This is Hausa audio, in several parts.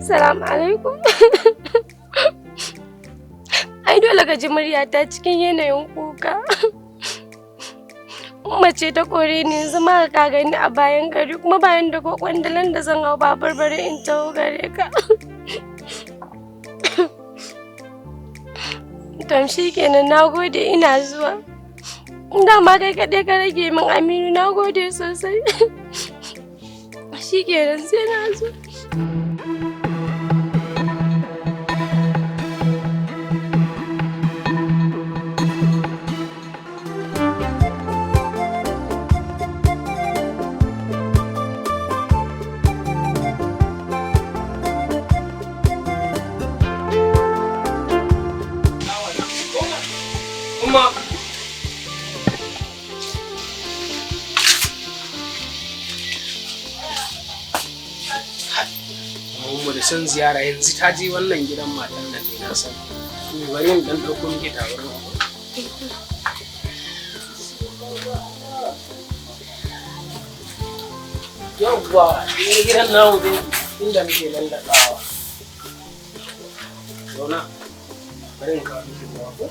Assalamu alaikum. Ai dole ka ji muryata cikin yanayin kuka. Umma ce ta kore ni, yanzu ma ka gani a bayan gari, kuma bayan da ko kwandalan da zan hau babur bare in taho gare ka. Tom shikenan, nagode, ina zuwa. Dama kai kaɗai ka rage min Aminu, nagode sosai. Shikenan, sai na zo. Umma. Umma da son ziyara, yanzu ta je wannan gidan matan nan ne na san. Bari in dan dauko miki tabarma. Yawwa, ni gidan namu dai inda muke lallaɓawa. Zauna, bari in kawo miki ruwa ko?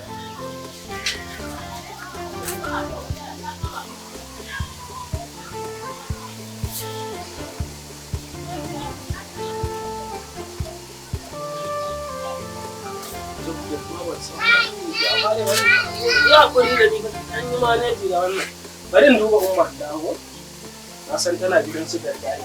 Ya hakuri da ni, an yi maneji da wannan. Bari in duba Umar da ko? Na san tana gidan su gargari.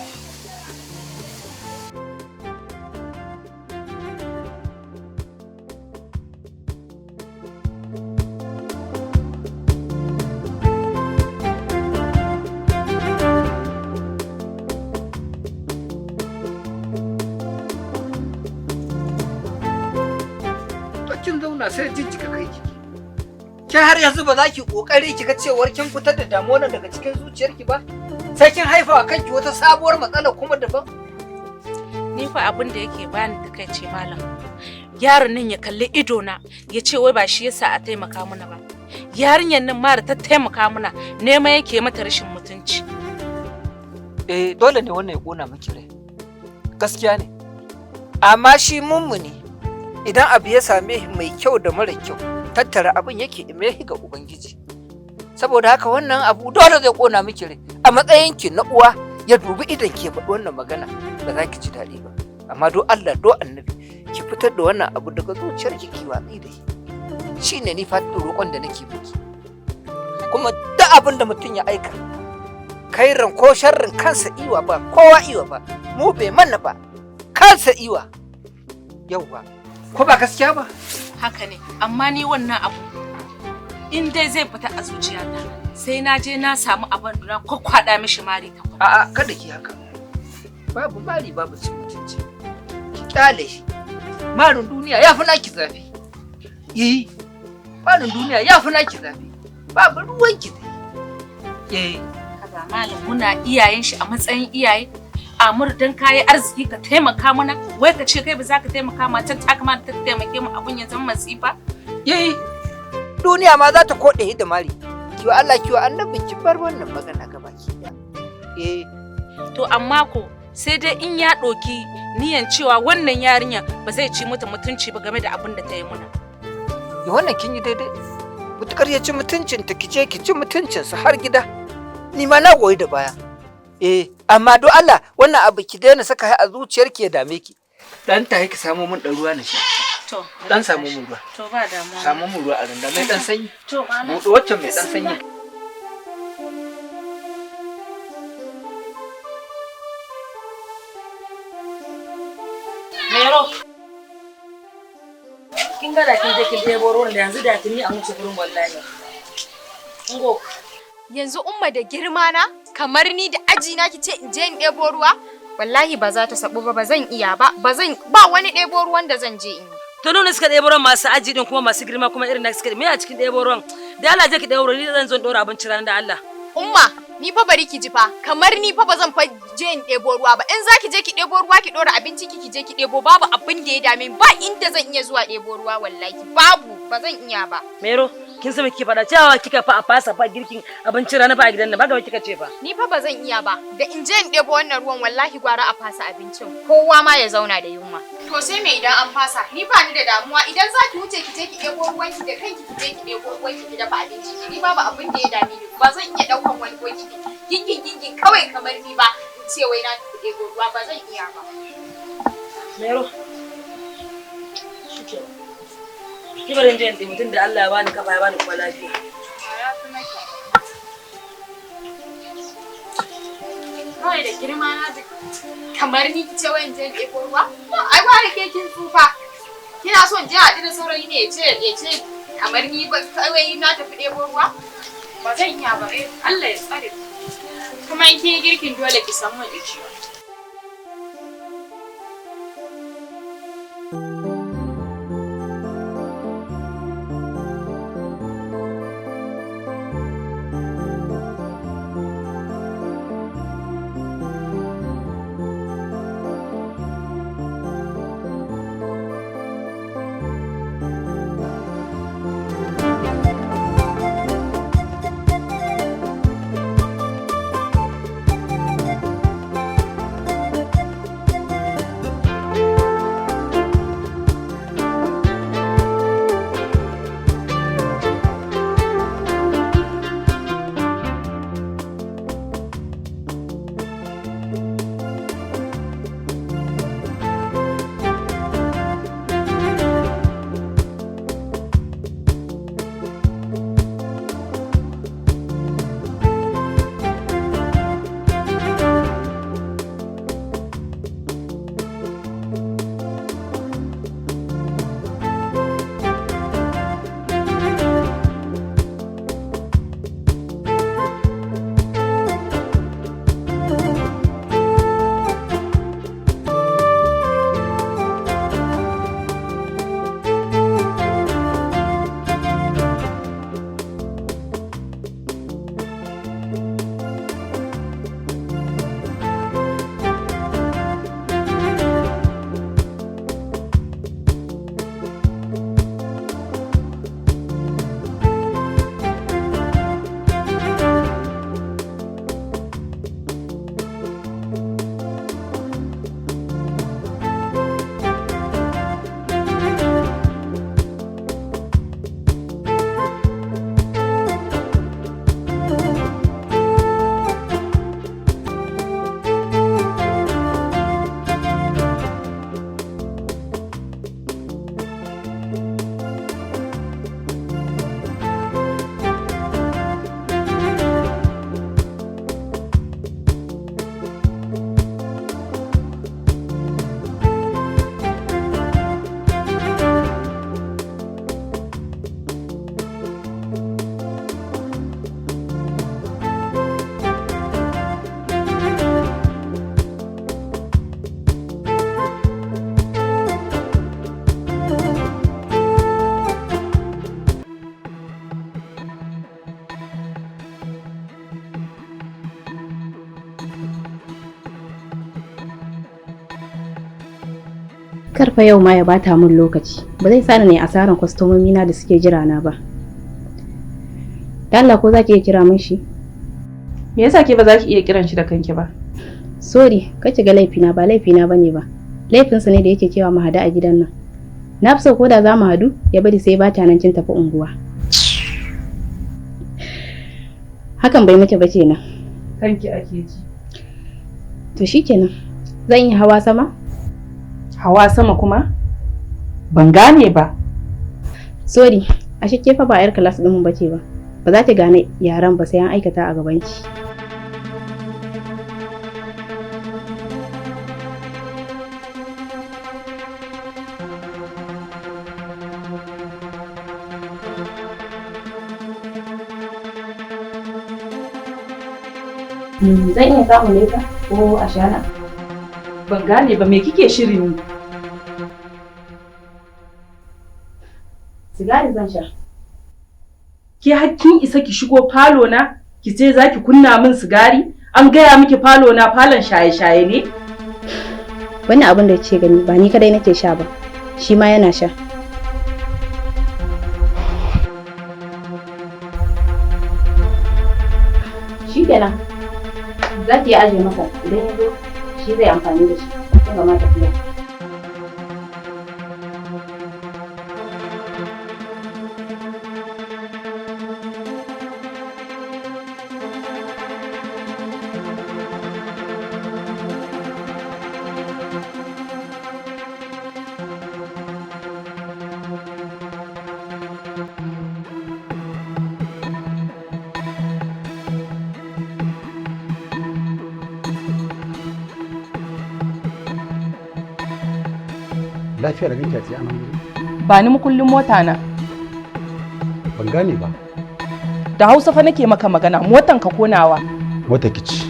To kin zauna sai jijjiga kai kiki. Ke har yanzu ba za ki kokari ki ga cewar kin fitar da damuwar nan daga cikin zuciyarki ba? Sai kin haifa wa kanki wata sabuwar matsala kuma daban. Ni fa abin da yake bani takaici, malam. Yaron nan ya kalli ido na ya ce wai ba shi yasa a taimaka mana ba. Yarinyar nan ma da ta taimaka mana, nema yake mata rashin mutunci. Eh, dole ne wannan ya kona miki rai. Gaskiya ne. Amma shi mummuni idan abu ya same shi mai kyau da mara kyau, tattara abin yake imehi ga Ubangiji. Saboda haka wannan abu dole zai kona miki rai. A matsayinki na uwa, ya dubi idan ke faɗi wannan magana, ba za ki ji daɗi ba. Amma do Allah do annabi ki fitar da wannan abu daga zuciyarki, ki watsi da shi. Shine ni fatan roƙon da nake miki. Kuma duk abin da mutum ya aika, kairan ko sharrin, kansa iwa, ba kowa iwa ba, mu bai mana ba, kansa iwa. Yauwa, ko ba gaskiya ba? Haka ne, amma ni wannan abu in dai zai fita a zuciyata, sai na je na samu abin da na kwakwada mishi mari ta. A'a, kada ki haka. Babu mari, babu cin mutunci. Ki kyale shi. Marin duniya ya fi naki zafi. Eh, marin duniya ya fi naki zafi. Babu ruwan ki dai. Eh. Kaga malam, muna iyayen shi a matsayin iyaye. Amur, dan kayi arziki ka taimaka mana, wai ka ce kai ba za ka taimaka matar ta kamata ta taimake mu, abun ya zama masifa. Eh, duniya ma za ta koɗe da mari. Ki wa Allah, ki wa annabi, ki bar wannan magana gaba ki ɗaya. Eh. To amma ko sai dai in ya ɗoki niyan cewa wannan yarinya ba zai ci mata mutunci ba game da abin da ta yi muna. Ya, wannan kin yi daidai. Mutukar ya ci mutuncin ta, ki je ki ci mutuncinsa har gida. Ni ma na goyi da baya. Eh, amma don Allah wannan abu ki daina saka a zuciyarki ya dame ki. Dan ta ki samo min dan ruwa na sha. To. Dan samo min ruwa. To, ba damuwa. Samo min ruwa a randa mai dan sanyi. To malam. Buɗe waccan mai dan sanyi. Mero. Kin ga da kin je kin ɗebo ruwan da yanzu, da tuni a wuce gurin wallahi. Ngo. Yanzu Umma, da girma na kamar ni da aji na, ki ce in je in ɗebo ruwa? Wallahi ba za ta sabu ba, ba zan iya ba, ba zan ba wani ɗebo ruwan da zan je in yi. To nuna suka ɗebo ruwan masu aji din kuma masu girma kuma irin na suka me a cikin ɗebo ruwan? Da Allah je ki ɗebo ruwan, ni zan zo in ɗora abinci ranar da Allah. Umma, ni fa bari ki ji fa, kamar ni fa ba zan fa je in ɗebo ruwa ba. In za ki je ki ɗebo ruwa ki ɗora abinci ki je ki ɗebo, babu abin da ya dame ni, ba inda zan iya zuwa ɗebo ruwa wallahi, babu, ba zan iya ba. Mero, Kin san me kike faɗa? Cewa kika fa a fasa fa girkin abincin rana fa a gidan nan ba ga kika ce fa. Ni fa ba zan iya ba. Da in je in ɗebo wannan ruwan wallahi gwara a fasa abincin. Kowa ma ya zauna da yunwa. To sai me idan an fasa? Ni ba ni da damuwa idan za ki wuce ki je ki ɗebo ruwan ki da kanki ki je ki ɗebo ruwan ki ki dafa abinci. Ni babu abin da ya dame ni. Ba zan iya ɗaukan wani bokiti gingin gingin kawai kamar ni ba in ce wai na tafi ɗebo ruwa ba zan iya ba. Mero. Shikenan. Ki bari in je in ɗebi tunda Allah ya bani kafa ya bani kuma lafiya. Kawai da girma na da kamar ni ki ce wai in je in ɗebo ruwa? Ai gwara ke kin tsufa. Kina so in je haɗu da saurayi ne ya ce kamar ni ba kawai na tafi ɗebo ruwa? Ba zan iya ba. Allah ya tsare. Kuma in kin yi girkin dole ki san mun ici. Karfa yau ma ya bata min lokaci. Ba zai sani ne asaran kwastomomi na da suke jira na ba. Da Allah ko za ki iya kira min shi? Me yasa ke ba za ki iya kiran shi da kanki ba? Sorry, kar ki ga laifina, ba laifina bane ba. Laifinsa ne da yake cewa mu hadu a gidan nan. Na fi so ko da za mu hadu ya bari sai ba ta nan kin tafi unguwa. Hakan bai miki ba kenan. Kanki ake ji. To shikenan. Zan yi hawa sama? Hawa sama kuma? Ban gane ba. Sorry, ashe ke fa ba 'yar class ɗin mu bace ba. Ba za ki gane yaran ba sai an aikata a gaban ki. Zan iya samun leta ko ashana? Ban gane ba, me kike shirin yi? Sigari zan sha. Ke har kin isa ki shigo falo na ki ce za ki kunna min sigari? An gaya miki falo na falon shaye-shaye ne? Wannan abin da kike gani ba ni kadai nake sha ba. Shi ma yana sha. Shikenan. Za ki iya ajiye masa idan ya zo shi zai amfani da shi. Kin gama tafiya. Lafiya da ganki a tsaye a nan gurin? Ba ni mukullin mota na. Ban gane ba. Da Hausa fa nake maka magana, motan ka konawa. Mota kici.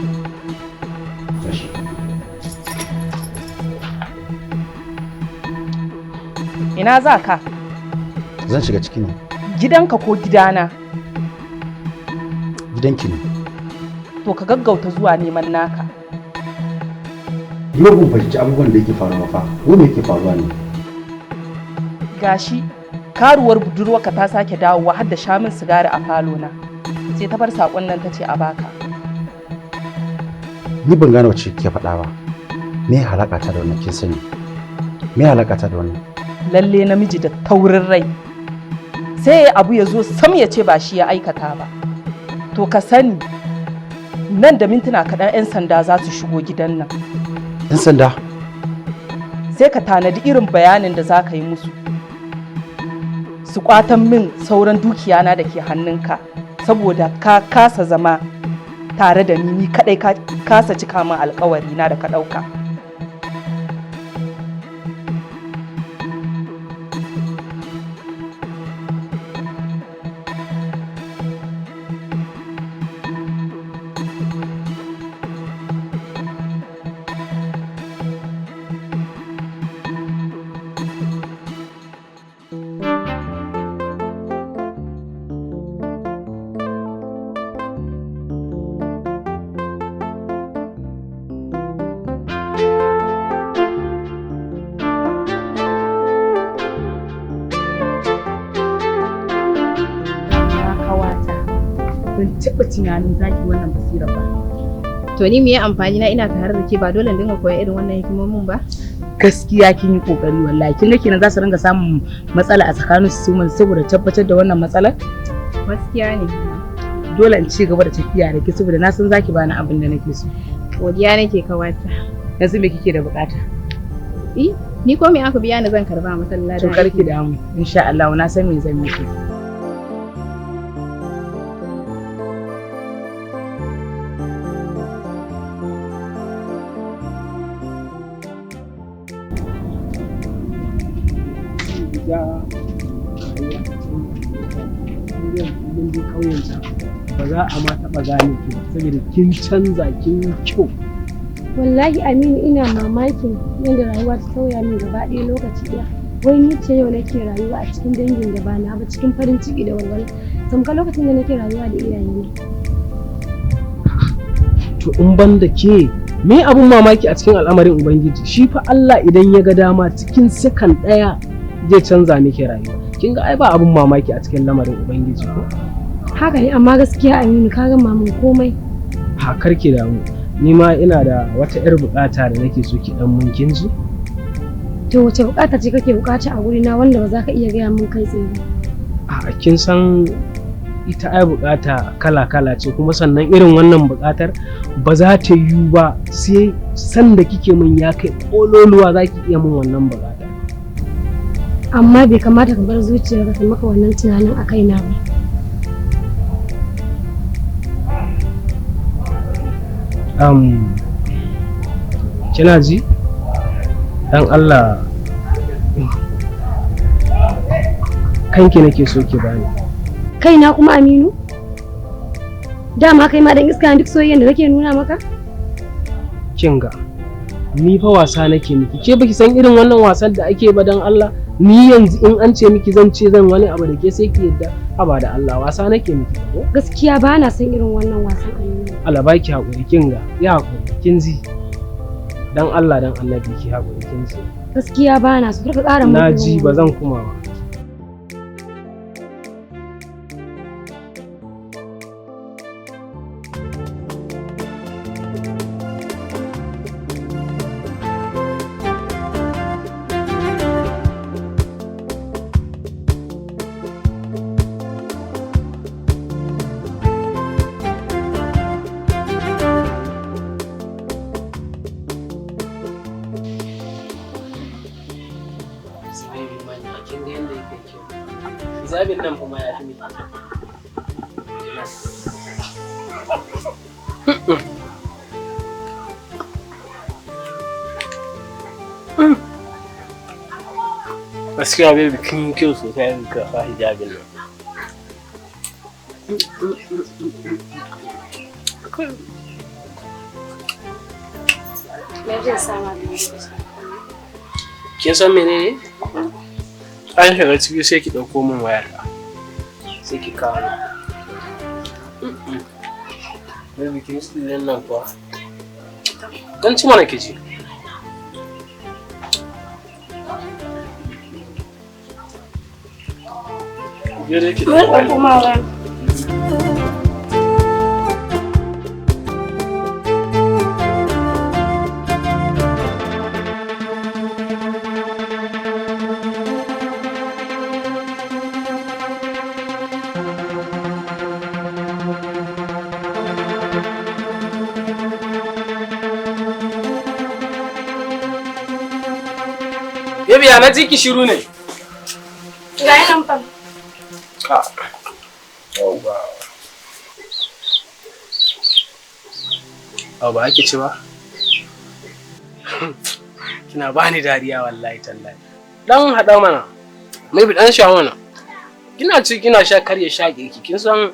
Tashi. Ina za ka? Zan shiga ciki ne. Gidanka ko gidana? Gidanki ne. To ka gaggauta zuwa neman naka. Ni ba ban fahimci abubuwan da yake faruwa fa. Ko me yake faruwa ne? Gashi karuwar budurwarka ta sake dawowa har da shamin sigari a falo na. Sai ta bar sakon nan ta ce a baka. Ni ban gane wacce kike faɗa ba. Me halaka ta da wannan kin sani? Me halaka ta da wannan? Lalle namiji da taurin rai. Sai abu ya zo sam ya ce ba shi ya aikata ba. To ka sani nan da mintuna kaɗan 'yan sanda za su shigo gidan nan. 'Yan sanda? Sai ka tanadi irin bayanin da za ka yi musu. Su kwatan min sauran dukiyana da ke hannunka saboda ka kasa zama tare da ni kadai ka kasa cika min alkawari na da ka ɗauka. Ban taɓa tunanin zaki wannan basira ba. To ni meye amfani na ina tare da ke ba dole in dinga koyan irin wannan hikimomin ba? Gaskiya kin yi kokari wallahi. Kin ga kenan za su ringa samun matsala a tsakanin su mun saboda tabbatar da wannan matsalar? Gaskiya ne. Dole in ci gaba da tafiya da ke saboda na san zaki bani abin da nake so. Godiya nake kawata. Yanzu me kike da bukata? Eh, ni ko me aka biya ni zan karba masallaci. To karki damu. Insha Allah na san me zan miki. Ba za a ma taɓa gane ki ba saboda kin canza kin kyau. Wallahi Aminu ina mamakin yadda rayuwa ta sauya min gaba ɗaya lokaci ɗaya. Wai ni ce yau nake rayuwa a cikin dangin da ba na ba cikin farin ciki da walwala. Tamkar lokacin da nake rayuwa da iyayena. To in ban da ke me abun mamaki a cikin al'amarin Ubangiji shi fa Allah idan ya ga dama cikin sakan ɗaya zai canza miki rayuwa. Kin ga ai ba abun mamaki a cikin lamarin Ubangiji ko? Haka ne amma gaskiya Aminu ka gama min komai. Ha karki damu. Ni ma ina da wata 'yar bukata da nake so ki dan mun kin ji? To wace bukata ce kake bukata a gurina wanda ba za ka iya gaya min kai tsaye ba? A kin san ita ai bukata kala-kala ce kuma sannan irin wannan bukatar ba za ta yiwu ba sai sanda kike min ya kai kololuwa za ki iya min wannan bukatar. Amma bai kamata ka bar zuciyarka ta maka wannan tunanin a kaina ba. Kina ji? Dan Allah kanki nake so ki bani. Kaina kuma Aminu? Dama kai ma dan iska duk soyayyen da nake nuna maka? Kinga, ni fa wasa nake miki. Ke baki san irin wannan wasan da ake ba dan Allah? Ni yanzu in an ce miki zan ce zan wani abu da ke sai ki yadda. Haba da Allah wasa nake miki ko? Gaskiya ba na son irin wannan wasan Aminu. Allah baki haƙuri kinga, ya haƙuri kin ji. Dan Allah dan Annabi ki haƙuri kin ji. Gaskiya ba na so, kar ka ƙara mun. Na ji ba zan kuma ba. Gaskiya baby kin yi kyau sosai da ka sa hijabin nan. Me zai sa ma da shi? Kin san menene? An shiga ciki sai ki ɗauko min wayarta. Sai ki kawo min. Baby kin tsirin nan kuwa. Dan ci mana ki ci. Je dai ki Bari ɗauko ɗauko ma waya. Baby ya na ji ki shiru ne. Ga nan fa. Ka. Yawwa. Abu ba ake ci ba? Kina bani dariya wallahi tallahi. Dan haɗa mana. Maybe dan sha mana. Kina ci kina sha kar ya shaƙe ki. Kin san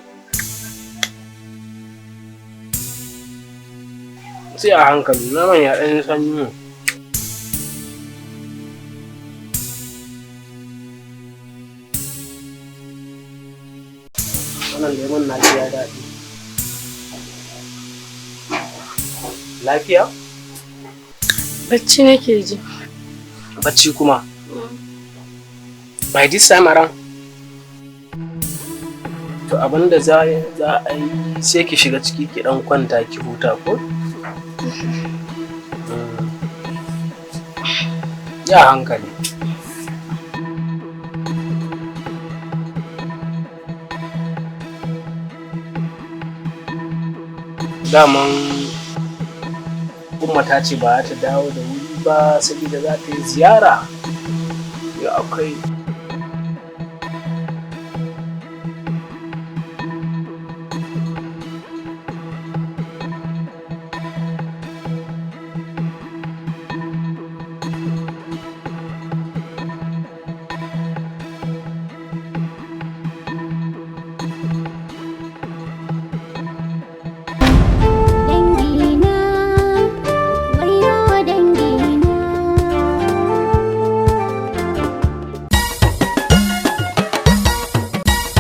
sai a hankali naman ya ɗan sanyi ne. Wannan lemon na ji ya daɗi. Lafiya? Bacci nake ji. Bacci kuma. By this time around. To abin da za a yi sai ki shiga ciki ki ɗan kwanta ki huta ko? Ya hankali. Daman Umma ta ce ba za ta dawo da wuri ba saboda za ta yi ziyara. Ya akwai Dangina, wayo dangina.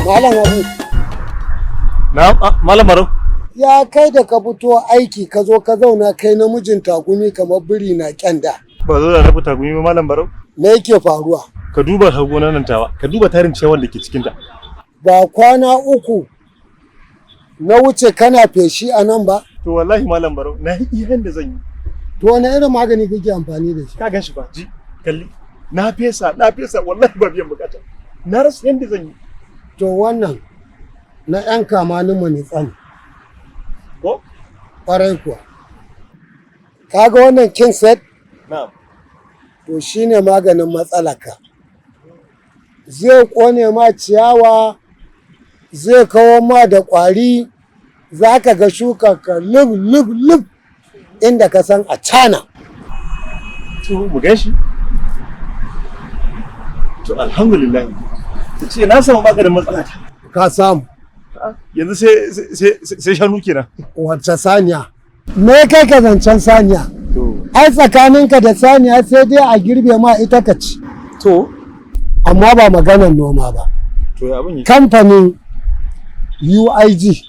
Malam Abu, Na Malam Barau. ya kai da ka fito aiki ka zo ka zauna kai namijin tagumi kamar biri na kyanda. Ba zo da rabu tagumi ba Malam Barau. Me yake faruwa? Ka duba ka gonar nan tawa, ka duba tarin ciyawan da ke cikin ta. Ba kwana 3 na wuce kana feshi a nan ba? To wallahi Malam Barau, na yi iya yanda zan yi. To wani irin magani kake amfani da shi? Ka gan shi ba, ji, kalli. Na fesa, na fesa, wallahi ba biyan bukata. Na rasa yanda zan yi. To wannan na 'yan kamanin mu ne tsani. Ko? Ƙwarai kuwa. Ka ga wannan king set? Na'am. To shine maganin matsalaka. Zai ƙone ma ciyawa, zai kawo ma da ƙwari, za ka ga shukar ka lub lub lub inda ka san a cana. To mu gan shi. To alhamdulillah. Ta ce na samu maganin matsala ta. Ka samu. Yanzu sai shanu kenan. Wacce saniya? Me kai ka zancen saniya? Ai tsakaninka da saniya sai dai a girbe ma ita ka ci. To. Amma ba maganar noma ba. To ya abin yake? Kamfanin UIG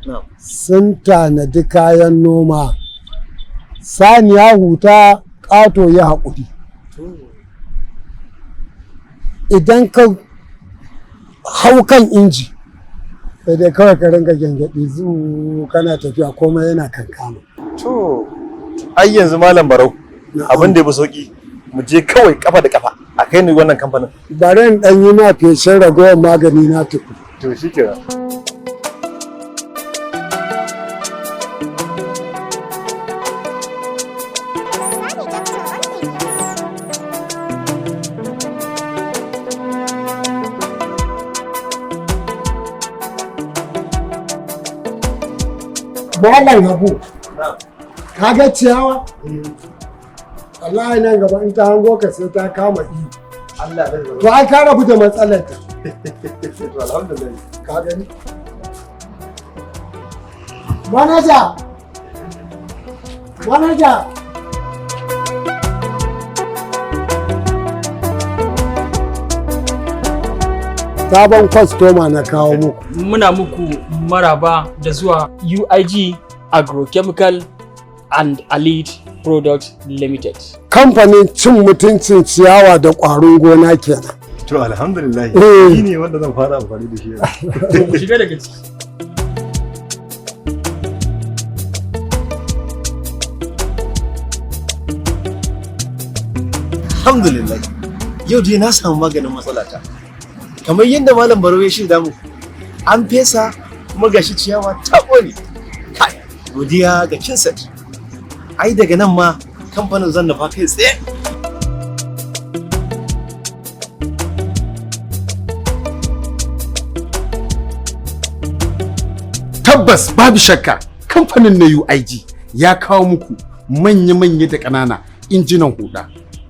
Na'am. sun tanadi kayan noma. Saniya huta ƙato ya haƙuri. Idan ka hau kan inji, sai dai kawai ka ringa gyangyaɗi zu kana tafiya komai yana kankama. To, ai yanzu Malam Barau, abin da ya fi sauki mu je kawai kafa da kafa a kai ni wannan kamfanin. Bari in ɗan yi ma feshin ragowar magani na tuku. To shikenan. Malam Habu, ka ga ciyawa? Wallahi nan gaba in ta hango ka sai ta kama iyo. Allah zai To ai ka rabu da matsalar ta. To alhamdulillah. Ka gani? Manaja! Manaja! Sabon kwastoma na kawo muku. Muna muku maraba da zuwa UIG Agrochemical and Allied Products Limited. Kamfanin cin mutuncin ciyawa da ƙwarin gona kenan. To alhamdulillah. Eh. Shi ne wanda zan fara amfani da shi yanzu. Mu shiga daga ciki. Alhamdulillah. Yau dai na samu maganin matsalata. Kamar yadda Malam Barau ya shaida mu, an fesa kuma gashi ciyawa ta ƙone. Kai, godiya ga Kinset. Ai daga nan ma kamfanin zan nufa kai tsaye. Tabbas babu shakka kamfanin na UIG ya kawo muku manya-manya da ƙanana injinan huda,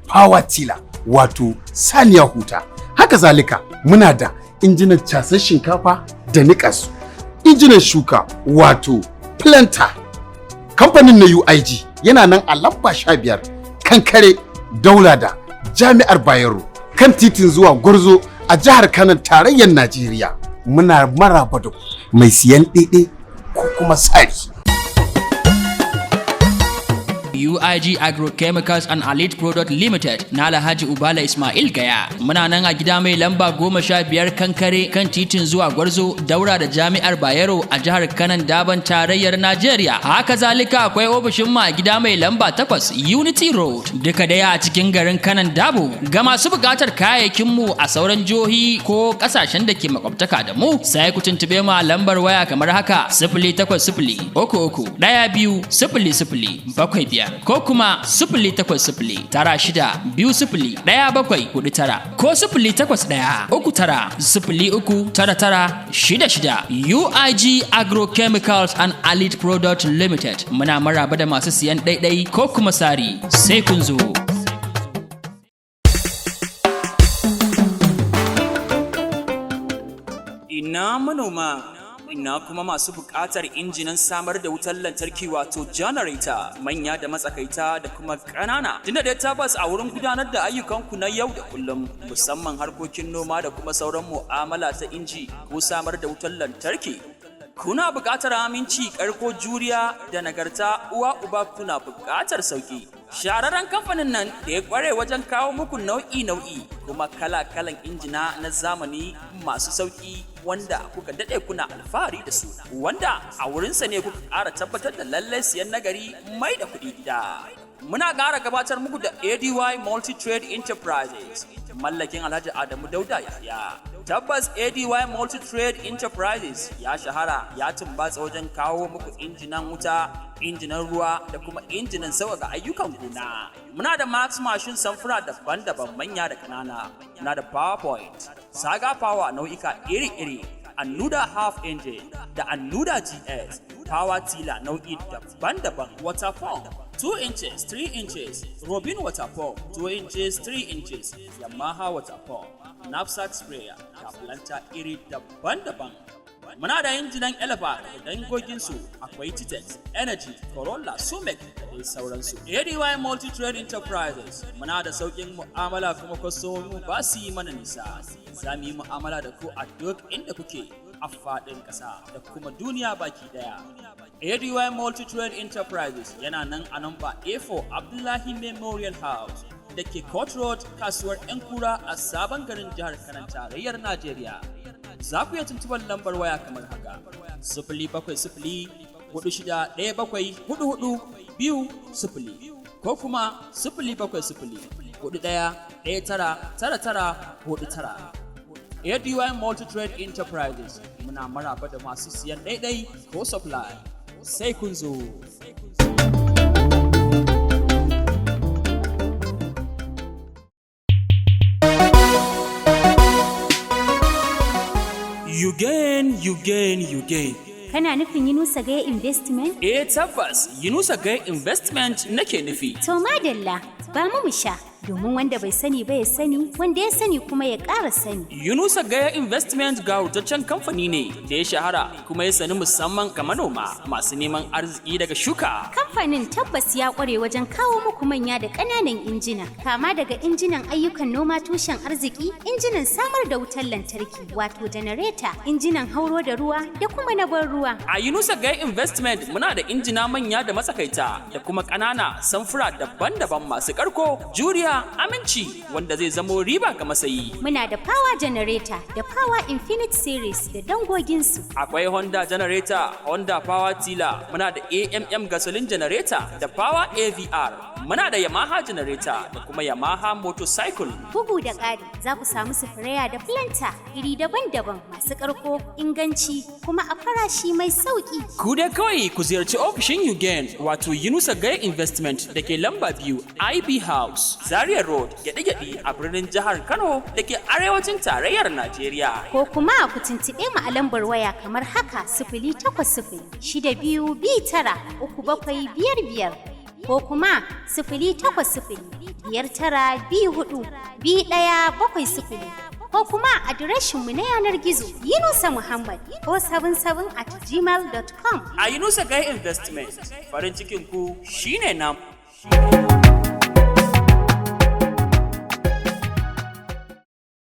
power tiller wato saniya huta. Haka zalika muna da injinan casar shinkafa da niƙas, injinan shuka wato planter. Kamfanin na UIG yana nan a lamba 15 Kankare Daula da Jami'ar Bayero kan titin zuwa Gwarzo a jihar Kano, tarayyar Najeriya. Muna maraba da ku mai siyan ɗaiɗai ko kuma sari. UIG Agrochemicals and Elite Product Limited na Alhaji Ubala Ismail Gaya. Muna nan a gida mai lamba 15 Kankare kan titin zuwa Gwarzo daura da Jami'ar Bayero a jihar Kanan Daban, tarayyar Najeriya. Haka zalika akwai ofishin mu a gida mai lamba 8 Unity Road, duka daya a cikin garin Kanan Dabo. Ga masu buƙatar kayayyakin mu a sauran jihohi ko ƙasashen da ke makwabtaka da mu, sai ku tuntube mu a lambar waya kamar haka: 08033120075 ko kuma 08096201749 ko 08139039966. UIG Agrochemicals and Allied Product Limited, muna maraba da masu siyan ɗaiɗai ko kuma sari, sai kun zo. Ina manoma, ina kuma masu buƙatar injinan samar da wutar lantarki wato janareta, manya da matsakaita da kuma ƙanana. Tunda dai tabbas a wurin gudanar da ayyukanku na yau da kullum, musamman harkokin noma da kuma sauran mu'amala ta inji ko samar da wutar lantarki. Kuna buƙatar aminci, ƙarko, juriya da nagarta, uwa uba kuna buƙatar sauƙi. Shahararren kamfanin nan da ya ƙware wajen kawo muku nau'i-nau'i kuma kala-kalan injina na zamani masu sauƙi wanda kuka daɗe kuna alfahari da su, wanda a wurinsa ne kuka ƙara tabbatar da lallai siyan nagari mai da kuɗi gida. Muna ƙara gabatar muku da ADY Multi-Trade Enterprises, mallakin Alhaji Adamu Dauda Yahya. Tabbas ADY Multi-Trade Enterprises ya shahara ya tumbatsa wajen kawo muku injinan wuta, injinan ruwa da kuma injinan sauƙaƙa ayyukan gona. Muna da Max Machine samfura daban-daban, manya da ƙanana. Muna da PowerPoint, Saga Power nau'ika iri-iri, Annuda Half Engine da Annuda GS, Power Tiller nau'i daban-daban, Water Pump 2 inches, 3 inches, Robin Water Pump 2 inches, 3 inches, Yamaha Water Pump, Knapsack Sprayer da planter iri daban-daban. Muna da injinan Elefa da dangoginsu, akwai Titex, Energy, Corolla, Sumec da dai sauransu. ADY Multi-Trade Enterprises muna da sauƙin mu'amala kuma kwastomomi ba su yi mana nisa. Za mu yi mu'amala da ku a duk inda kuke a faɗin ƙasa da kuma duniya baki ɗaya. ADY Multi-Trade Enterprises yana nan a namba A4 Abdullahi Memorial House da ke Court Road, kasuwar 'yan kura a sabon garin jihar Kanan, tarayyar Najeriya. Za ku iya tuntubar lambar waya kamar haka: 07046174420 ko kuma 07041199949. ADY Multi-Trade Enterprises muna maraba da masu siyan ɗaiɗai ko supply. Sai kun zo. You gain, you gain, you gain. Kana nufin Yunusa Gaya Investment? Eh tabbas, Yunusa Gaya Investment nake nufi. To madalla, ba mu sha, domin wanda bai sani ba ya sani, wanda ya sani kuma ya ƙara sani. Yunusa Gaya Investment gawurtaccen kamfani ne da ya shahara kuma ya sani musamman ga manoma masu neman arziki daga shuka. Kamfanin tabbas ya ƙware wajen kawo muku manya da ƙananan injina, kama daga injinan ayyukan noma tushen arziki, injinan samar da wutar lantarki, wato janareta, injinan hauro da ruwa da kuma na ban ruwa. A Yunusa Gaya Investment muna da injina manya da matsakaita da kuma ƙanana samfura daban-daban masu ƙarko, juriya, aminci wanda zai zamo riba ga masayi. Muna da power generator da power infinite series da dangoginsu. Akwai Honda generator, Honda Power Tiller, muna da AMM gasoline generator da Power AVR, muna da Yamaha generator da kuma Yamaha motorcycle. Bugu da ƙari za ku samu sifiraya da planta iri daban-daban masu ƙarko, inganci kuma a farashi mai sauƙi. Ku dai kawai ku ziyarci ofishin Yugen wato Yunusa Gaya Investment da ke lamba 2 IB House, Zaria Road, gyaɗe-gyaɗe a birnin jihar Kano da ke arewacin tarayyar Najeriya. Ko kuma ku tuntuɓe mu a lambar waya kamar haka: 08062293755 ko kuma 08059242170 ko kuma adireshinmu na yanar gizo yunusamuhammad477@gmail.com. A Yunusa Gaya Investment, farin cikin ku shine namu.